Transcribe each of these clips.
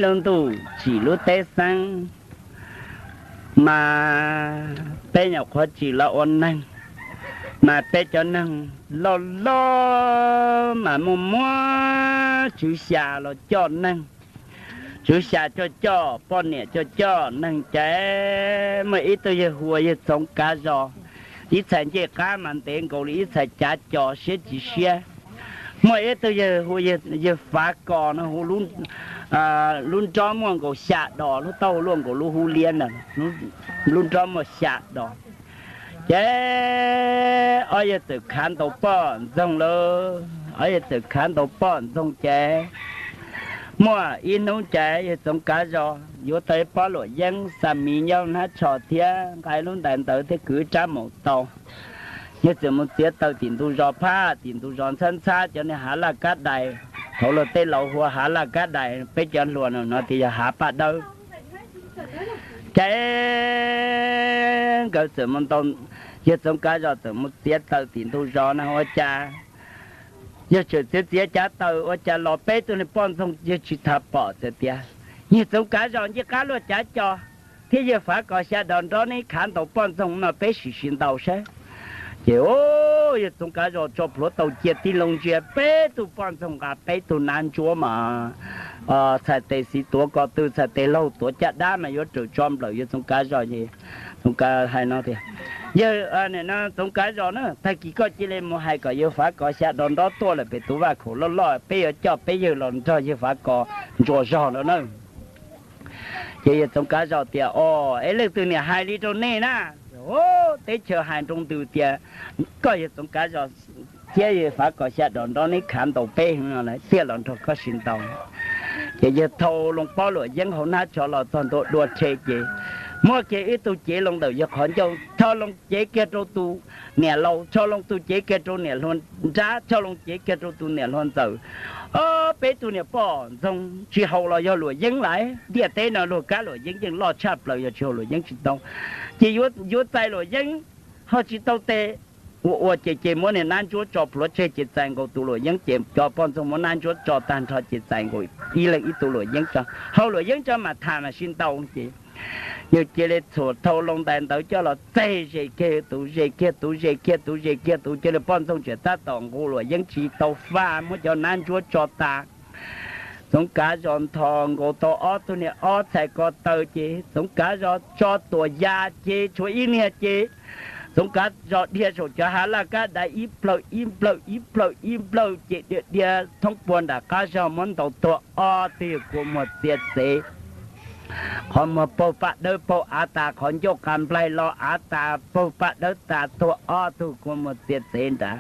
Lub ntuj tsim lub teb xeeb, mas peb nyuam qhuav tsim los ua neeg, mas peb cov neeg loj loj mas muaj muab tswv xya los coj neeg. Tswv xya coj coj, poj niam coj coj neeg ces muaj ib tug yawg hu ua yawg Txoov Kav Zos, ib txhais ncej qab mas ntev nkaus li ib txhais cav co siab tsis siab. Muaj ib tug yawg hu yawg Fav Kos no hu, lub nrob muaj nkaus xya dos, lub taub hau luaj nkaus lub hub liab ntawd, lub nrob muaj xya dos. Ces ob yawg txawm khav ntaus poj ntxoog lawm, ob yawg txawm khav ntaus poj ntxoog ces muaj ib hnub ces yawg Txoov Kav Zos yuav tau ib pob luam yeeb, xa miv nyob hnab tsho thiab nqa lub ntais ntawd thiab kwv rab maum tau. Yawg txawm mus txiav taws tim ntug zos phab, tim ntug zos ntxhab ntxhab cov niag hav laj kab dais, thaum luag tej laus hu ua hav laj kab dais, peb cov hluas no tias yog hav paj dawb. Ces nkawd txawm mus ntaus, yawg Txoov Kav Zos txawm mus txiav taws tim ntug zos no ua cas yawg txawm txiav txiav cav taws ua cas los peb tug niag poj ntxoog yawg tsis tau pom, txawm tias, Yawg Txoov Kav Zos, ncej qab luaj cav co thiab yawg Fav Kos xya dos nrob neb khav ntaus poj ntxoog no peb sim sim ntaus saib. Ces yawg Txoov Kav Zos tso plhuav taus cia tij loo ntsia peb tug poj ntxoog nqa peb tug nab ntsuab mas txhais tes xis tuav ko tw, txhais tes laug tuav caj dab mas yuav raws tso nplawm yawg Txoov Kav Zos. Txoov Kav hais no tias, Yawg, Txoov Kav Zos na, tag kis koj cia li mus hais kom yawg Fav Kos xya dos nrob tuaj lawm pem tus vaj khaum loj loj, peb yuav coj peb yawg los nrog yawg Fav Kos ntsuas zog lawm na. Ces yawg Txoov Kav Zos tias, Os, es leej twg niam hais li rau nej na? Teb chaws hais nroo ntws tias koj yawg Txoov Kav Zos thiab yawg Fav Kos xya dos nrob neb khav ntaus peb no lawm, thiaj los nrog koj sim ntaus. Ces yawg thau loo pob luam yeeb hauv hnab tsho los txog ntua dua rhe ces muab kiag ib tug cev loo ntawm yawg qhov ncauj, thau loo cev kiag rau tus niam laus, thau loo tus cev kiag rau niam hluas nrab, thau loo cev kiag rau tus niam hluas ntxawm. Ob peb tug niam poj ntxoog tsis haus los yog luam yeeb lawm, ntiaj teb no luag kab luam yeeb yeej loj tshaj plaws, yog tsis haus luam yeeb tsis tau. Ces yuav txais luam yeeb ho tsis tau tes. Ua ua ces ces muab niag nab ntsuab tso plhuav tseg ces txais nkaus tus luam yeeb, ces cov poj ntxoog muab nab ntsuab tso tag nrho ces txais nkaus ib leeg ib tug luam yeeb tso, haus luam yeeb tso mam tham mam sib ntaus. Ces yawg cia li txhuam thau loo ntais ntawd coj los txeg ze kiag tus ze kiag tus ze kiag tus ze kiag tus, cia li poj ntxoog tseem tab tom nqus luam yeeb tsis tau faj, muab cov nab ntsuab tso tas. Txoov Kav Zos nthos nkaus tau ob tug niag ob txhais ko taw ces Txoov Kav Zos tso tuam ya ces tshuav ib niag ces Txoov Kav Zos dhia saum cov hav laj kab dais ib plhaw ib plhaw ib plhaw ib plhaw ces dhia dhia thoob puag nram qab zog muab ntaus tuag ob tug kua muag txiav txev. Qhov muag paug paj dawb paug av tas, qhov ncauj qas nplaig los av tas paug paj dawb tas, tuag ob tug kua muag txiav txev nrad.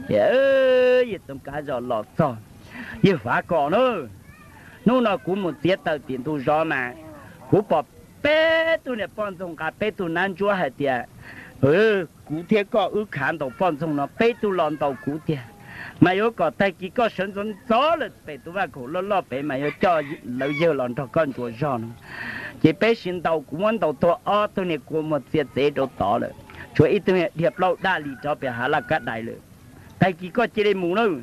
Ces yawg Txoov Kav Zos los txog, Yawg Fav Kos na, hnub no kuv mus txiav taws tim ntug zos mas kuv pom peb tug niag poj ntxoog nqa peb tug nab ntsuab hais tias kuv thiab koj wb khav ntaus poj ntxoog no peb tug los ntaus kuv tiag, mas yuav kom tag kis koj sawv ntxov ntxov lawm pem tus vaj khaum loj loj pem mas yuav coj lawv yawg los nrog koj ntsuas zog no. Ces peb sib ntaus, kuv muab ntaus tuag ob tug niag kua muag txiav txev rau tod lawm, tshuav ib tug niag dhia plaub daj li rov pem hav laj kab dais lawm. Tag kis koj cia li mus nawb.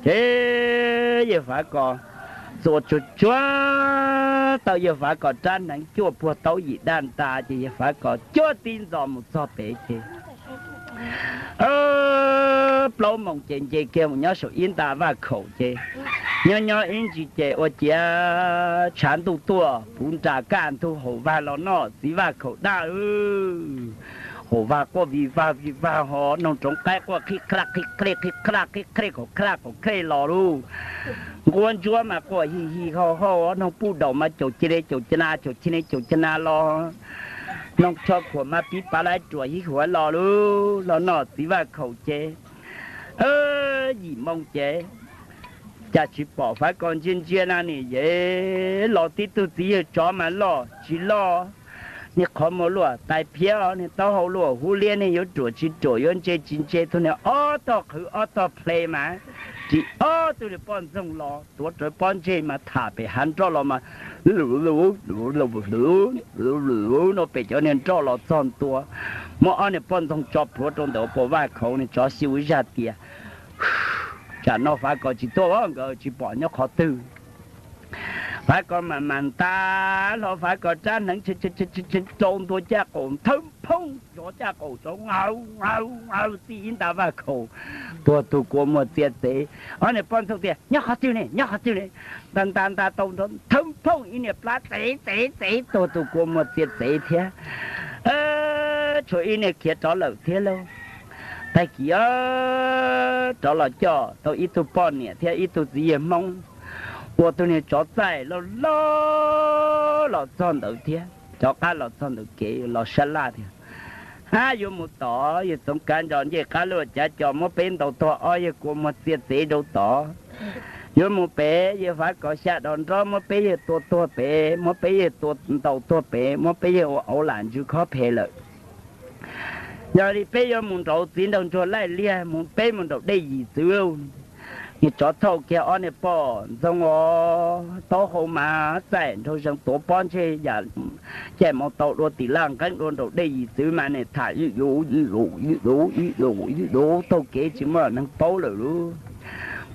Ces Yawg Fav Kos txuas tsuag tsuag tau Yawg Fav Kos rab hneev cuaj puag taub yim daj ntas ces Yawg Fav Kos cuab tib ntxos mus txog pem ces plaub moos ces nce kiag mus nyob saum ib nta vaj khaum ces nyob nyob ib ntsis ces ua ciav tshav ntuj tuaj puv nras kaj ntug, haum vag los noj txiv vaj khaum daj. Haum vag quaj vij vag vij vag ho noog roov qaib quaj qhib qhaj qhib qhej qhib qhaj qhib qhej qhov qhaj qhov qhej los lauj. Nquab ntsuab mas quaj hij hij hau hau, noog puj daum mas caum cia li caum ca na caum cia li caum ca na los, noog tsho khuam mas pib pav laib ruam hib huav los lauj. Los noj txiv vaj khaum ces yim moo ces cas tsis pom Fav Kos ntsia ntsia na nim yev los tib tug txiv yawg tsov mas loj tsis loj, niag qhov muag luaj tais phiab, niag taub hau luaj hub liab, niag yuav ruam tsis ruam yuav ntse tsis ntse, tug niag ob tog qhwv ob tog ple mas ris ob tug niag poj ntxoog los tuav rawv pob ntseg mas tham pem hav nroj los mas no pem cov niag nroj los txog ntua, muab ob niag poj ntxoog tso plhuav rau ntawm ua pos vaj khaum, niag tsov xyu zaj tias tsam no Fav Kos tsis tuaj nkawd tsis pom nyob qhov twg. Fav Kos mam mam nta hlo Fav Kos rab hneev, rau ntua caj qaum thawb phooj, zov caj qaum rau, aw aw aw, txij ib nta vaj khaum tuag tus kua muag txia txev. Ob niag poj ntxoog tias, Nyob qhov twg ne, nyob qhov twg ne? Nta nta nta tau nrov, thawb phooj, ib niag plab txev txev txev tuag tus kua muag txia txev thiab. Tshuav ib niag khiav rov lawm thiab lauj. Tag kis rov los coj tau ib tug poj niam thiab ib tug txiv yawg Hmoob, ua tus niag tsov txaij loj loj los txog ntawd thiab, rov qab los txog ntawm kev los sab laj tias, Ab, yuav mus tod, yawg Txoov Kav Ntsos ncej qab luaj cav co muab peb ntaus tuag, ob yawg kua muag txia txev rau tod. Yuav mus pem, yawg Fav Kos xya dos nrob muab peb yawg tua tuag pem, muab peb yawg tua ntaus tuag pem, muab peb yawg ua auv lam ntsws khob phem lawm. Yog li peb yuav mus nraud, txiv nraug ntsuag laij liag, mus peb mus nraum dej yim txwv. Niag tsov thauj kiag ob niag poj ntxoog os, taub hau mas txaij nraug zees tuav pob ntseg yam caij maus taus dua tim laj nqeeb dua nraum dej yim txwv mas nim tham ib lus ib lus ib lus ib lus ib lus taug kev tsis muaj neeg paub lawm lauj.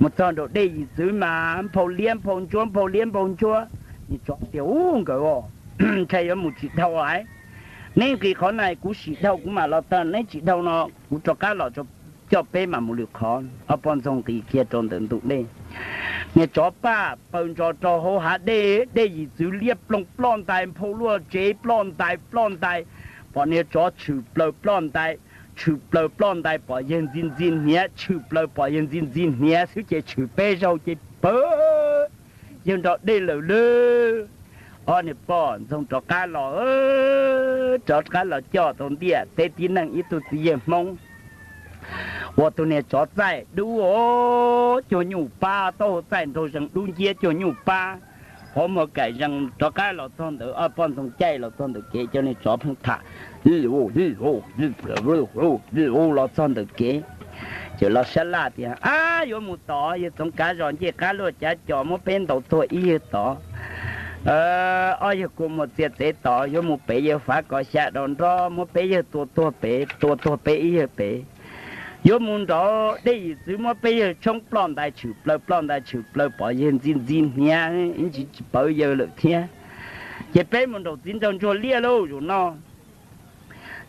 Mus txog nraum dej yim txwv mas nphau liab nphau ntsuab nphau liab nphau ntsuab. Niag tsov tias, Ub, nkawd os, ntshai yuav mus tsis dhau lawm. Neb nqis qhov na kuv sim dhau kuv mam los tag, neb tsis dhau no kuv rov qab los coj peb mam mus lwm qhov. Ob poj ntxoog nqis kiag rau ntawm ntug dej. Niag tsov paj paws ntsos rau hauv hav dej, dej yim txwv liab ploog ploj ntais, nphau luaj tsev ploj ntais ploj ntais, pom niag tsov tshwm plaws ploj ntais, tshwm plaws ploj ntais pom yawg ntxi ntxi hniav, tshwm plaws pom yawg ntxi ntxi hniav xwb ces tshwm peb zaug ces pawg yawg nrog dej lawm lauj. Ob niag poj ntxoog rov qab los, rov qab los coj tau ntiaj teb tib neeg ib tug txiv yawg Hmoob, ua tus niag tsov txaij dub cuag nyuj pab, taub hau txaij nraug zees dub nciab cuag nyuj pab, qhov muag kaim zees rov qab los txog ntawd, ob poj ntxoog caij los txog ntawm kev, cov niag tsov pheej tham los txog ntawm kev, ces los sab laj tias, Ab, yuav mus tod, yawg Txoov Kav Zos ncej qab luaj cav co muab peb ntaus tuag ib yawg tod, ob yawg kua muag txia txev tod, yuav mus pem, yawg Fav Kos xya dos nrob muab peb yawg tua tuag pem, tua tuag peb ib yawg pem. Yuav mus nraud dej yim txwv muab peb yawg tshoob ploj ntais tshwm plaws ploj ntais tshwm plaws pom yawg ntxi ntxi hniav ib ntsis tsis pawv yawg lawm thiab. Ces peb mus nraum txiv nraug ntsuag liaj lauj zaum no.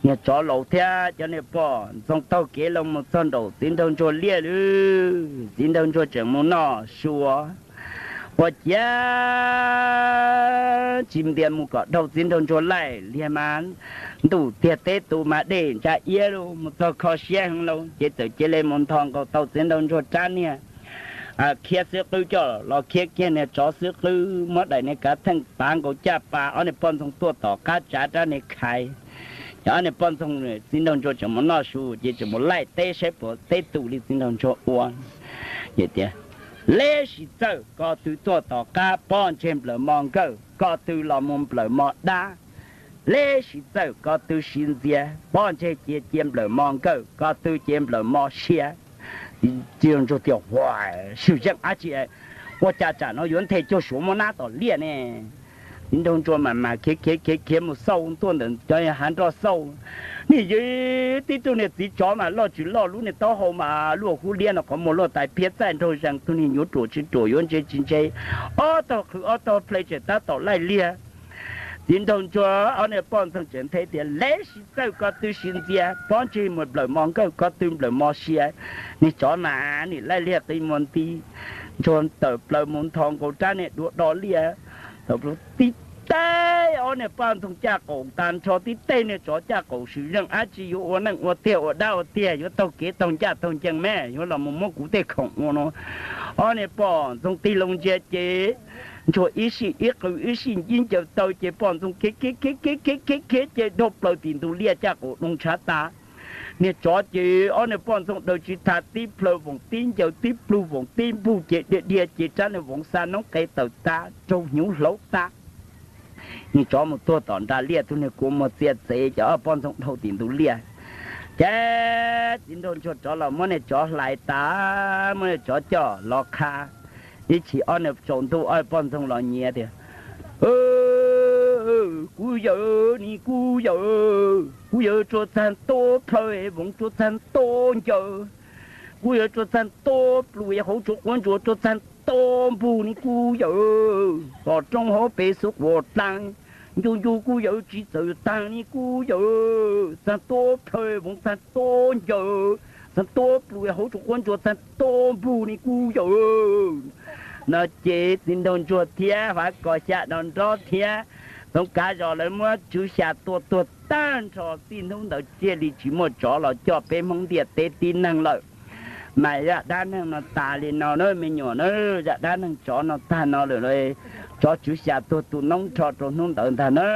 Niag tsov laus thiab cov niag poj ntxoog taug kev los mus txog nraum txiv nraug ntsuag liaj lauj, txiv nraug ntsuag tseem mus noj su, ua ciav tsis ntias mus kom dhau txiv nraug ntsuag laij liag mas ntuj tiag teb tus mas dej ntsa iab lauj, mus txog kho siab heev lauj, ces txawm cia li mus nthos nkaus tau txiv nraug ntsuag rab niag khiab xwb qwb coj los khiab kiag niag tsov xwb qwb, muab daim niag kav theej pav nkaus caj pas, ob niag poj ntxoog tuaj tom qab tsav rab niag khais. Ces ob niag poj ntxoog, txiv nraug ntsuag tseem mus noj su ces tseem mus laij teb saib puas teb tus li txiv nraug ntsuag ua. Ces tias, Leb sis txawj ko tw tuaj tom qab, pob ntseg nplawm mo nkawj, ko tw los mus nplawm mo dab. Leb sis txawj ko tw siv ntxias, pob ntseg cia cia nplawm mo nkawj, ko tw cia nplawm mo sia. Txiv nraug ntsuag tias, Ua, swm zeej dab tsi, ua cas tsam no yuav nthe cuag suav muab nab tom liaj ne? Txiv nraug ntsuag mas mas khiav khiav khiav khiav mus xauj tuaj ntawm cov hav nroj xauj, nim yog tib tug niag txiv tsov mas loj tsis loj, lub niag taub hau mas luaj hub liab no, qhov muag luaj tais phiab txaij nraug zees, tug niag yuav ruam tsis ruam yuav ntse tsis ntse, ob tog qhwv ob tog plhe tseem tab tom laij liag. Txiv nraug ntsuag ob niag poj ntxoog tseem nthe tias, Leb sis txawj ko tw siv ntxias, pob ntseg mus nplawm mo nkawj, ko tw nplawm mo sia. Niag tsov mas nim laij liag qi muag nti, ntsuag tawm plaws mus nthos nkaus rab niag duav do liaj. Tib teg ob niag poj ntxoog caj qaum tag nrho, tib teg niag tsov caj qaum, swm zeej dab tsi yuav ua neej ua tiag ua dab ua tiag, yuav taug kev taug ncaj taug ncees me, yuav los mus muab kuv tej khoom ua no. Ob niag poj ntxoog tig loo ntsia ces ntsuag ib sij ib qw ib sij ib ncaws taw ces poj ntxoog khiav khiav khiav khiav khiav khiav ces dhau plaws tim ntug liaj caj qaum doo ntshav tas. Niag tsov ces ob niag poj ntxoog daws tsis tau, tib plhaw voos tib ncaws, tib plug voos tib npug ces dhia dhia ces rab niag voos xa noob qe tawm tas raug hnyuv hlauv tas. Niag tsov mus tuag tom nram liaj, tug niag kua muag txia txev, ces ob poj ntxoog dhau tim ntug liaj. Ces txiv nraug ntsuag rov los muab niag tsov hlais tas, muab niag tsov coj los qha. Ib chim ob niag tsaus ntuj ob poj ntxoog los nyiav tias, Kuv yawm, nim kuv yawm, kuv yawm tsuas txag ntua plhaw, voos tsuas txag ntua ncaws, kuv yawm tsuas txag ntua plug, hauv tsuas quav ntsuas tsuas txag tuab npug ni kuv yawm, qos roob hauv pes xub quas dlaag, ncu ncu kuv yawm tsi txawm taag ni kuv yawm, txaag tuab plhaw voov txaag tuab ncaws, txaag tuab plhu hauv tsuas quab ntsuas txaag tuab npug ni kuv yawm. No ces txiv nraug ntsuag thiab Fav Kos xya no nrog thiab Txoov Kav Zos lawv muab Tswv Xya tua tuag tag nrho. Txij hnub ntawd thiaj li tsis muaj tsov los coj peb Hmoob ntiaj teb tib neeg lawm. Mas zaj dab neeg no tas li no na me nyuam na, zaj dab neeg tsov no tag no lawm. Tsov Tswv Xya tuag tu noob nrho rau hnub ntawd ntag na.